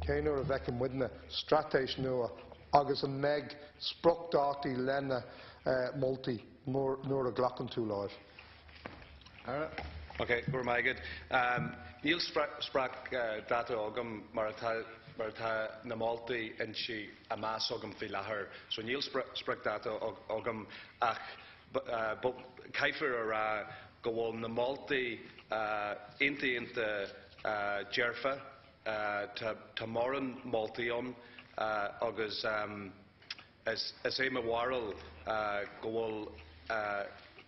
Cén uair a bhfeicfidh muidne straitéis nua agus an mbeidh spriocdhátaí lena moltaí nuair a ghlacann tú láimh? Aire. Ok, go raibh maith agat. Níl spriocdháta agam mar atá mar atá na moltaí inti á meas agam faoi láthair. So níl spriocdháta agam ach caithfear a rá go bhfuil na moltaí iontach iontach dearfa. Tá mórán moltaí ann agus is é mo bharúil go bhfuil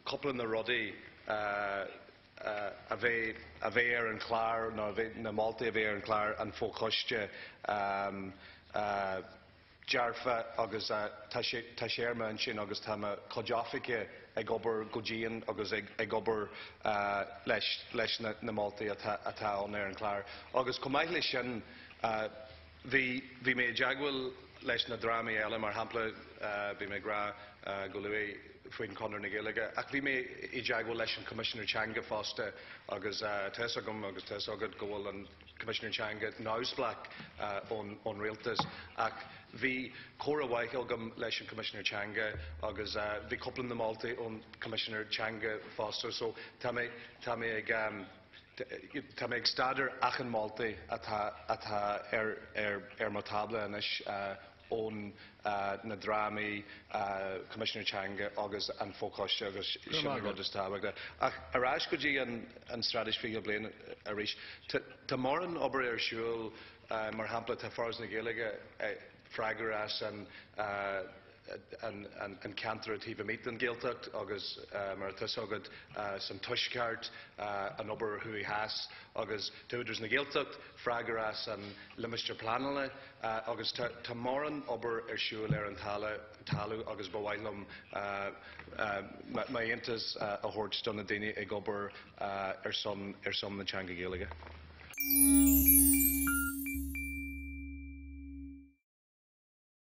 cúpla na rudaí a bheidh a bheidh ar an chlár nó na moltaí a bheidh ar an chlár an fho-choiste dearfa agus tá sé tá sé ar m'intinn agus tá mo chuid oifige ag obair go dian agus ag ag obair leis leis na na moltaí atá atá ann ar an chlár. Agus chomh maith leis sin bhí bhí mé i dteagmháil leis na dreamanna eile, mar shampla bhí mé ag rá go luath faoin Chonradh na Gaeilge ach bhí mé i dteagmháil leis an Choimisinéir Teanga fosta agus tá fhios agam agus tá fhios agat go bhfuil an Coimisinéir Teanga neamhspleách ón Rialtas ach bhí comhrá mhaith agam leis an Choimisinéir Teanga agus bhí cúpla na moltaí ón Choimisinéir Teanga fosta so tá mé tá mé ag tá mé ag staidéar achan moltaí atá atá ar ar ar mo tábla anois ón na dreamanna, Coimisinéir Teanga agus an Fochoiste agus sin an rud is tábhachtaí. Ach ar ais go dtí an Straitéis 20 Bliain arís. Tá mórán obair ar siúl, mar shampla tá Foras na Gaeilge freagrach as an an ceantar taobh amuigh den Ghaeltacht agus mar atá fhios agat san Tuaisceart, an obair thuaidh theas agus tá Údarás na Gaeltacht freagrach as an limistéar pleanála agus tá mórán obair ar siúl ar an talamh agus ba mhaith liom m'aitheantas a thabhairt do na daoine ag obair ar son ar son na teanga Gaeilge.